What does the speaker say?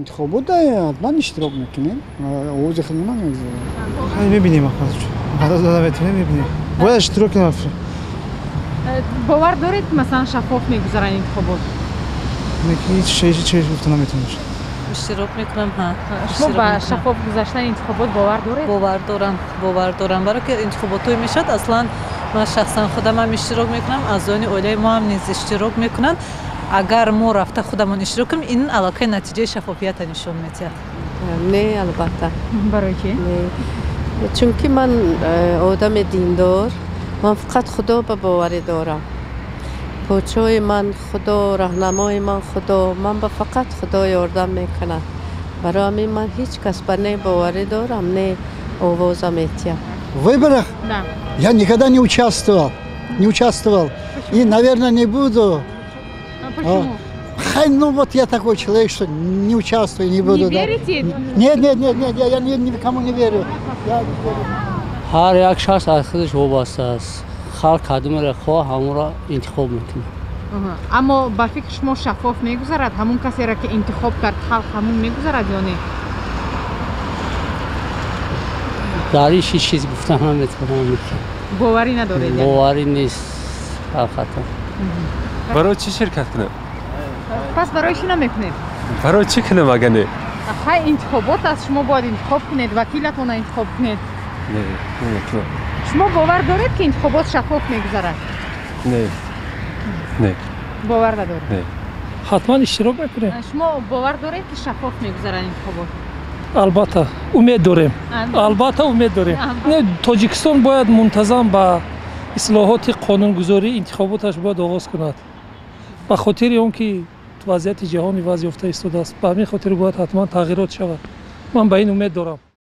Интихобот ҳатман иштирок мекунем, овози худмона мегузорем. Мебинем, мебинем, бояд иштирок кунем. Бовар доред, масалан, шаффоф мегузаранд интихобот? Ҳеҷ чиз гуфта наметавонам. Иштирок мекунам, ҳа. Шумо ба шаффоф гузаштани интихобот бовар доред? Бовар дорам, бовар дорам. Барои ки интихоботҳое мешавад, аслан ман шахсан худам ҳам иштирок мекунам, аъзоёни оилаи мо ҳам низ иштирок мекунанд. Агар мо рафта худамон иштирок кунем, ин аллакай натиҷаи шаффофията нишон медиҳад. Не, албатта. Барои чӣ? Чунки ман одами диндор, ман фақат Худо ба боварӣ дорам. Подшоҳи ман Худо, раҳнамои ман Худо, ман ба фақат Худо ёрдам мекунад. Барои ҳамин ман ҳеҷ кас ба не боварӣ дорам, не овоза метиҳам. В выборах? Да. Я никогда не участвовал. Не участвовал. И, наверное, не буду. А почему? Хай, ну вот я такой человек, что не участвую, не буду. Не верите? Нет, нет, нет, нет, я никому не верю. Я не верю. Ҳар як шахс аз худаш вобаста аст. Халқ кадомеро хоҳ, ҳамонро интихоб мекунад. Аммо ба фикри шумо шаффоф мегузарад? Ҳамон касеро ки интихоб кард халқ, ҳамон мегузарад ё не? Дар ин ҳеҷ чиз гуфта наметавонам. Боварӣ надоред? Боварӣ нест ҳақиқатан. Барои чӣ ширкат кунам? Пас барои чӣ намекунед? Барои чӣ кунам агар не? Хай, интихобот аст, шумо бояд интихоб кунед, вакилатонро интихоб кунед. Не, намекунам. Шумо бовар доред, ки интихобот шаффоф мегузарад? Не, не. Бовар надоред? Не. Ҳатман иштирок мекунем. Шумо бовар доред, ки шаффоф мегузарад интихобот? Албатта, умед дорем. Албатта, умед дорем. Тоҷикистон бояд мунтазам ба ислоҳоти қонунгузорӣ интихоботаш бояд оғоз кунад. Ба хотири он ки вазъияти ҷаҳон иваз ёфта истодааст, ба ҳамин хотир бояд ҳатман тағйирот шавад. Ман ба ин умед дорам.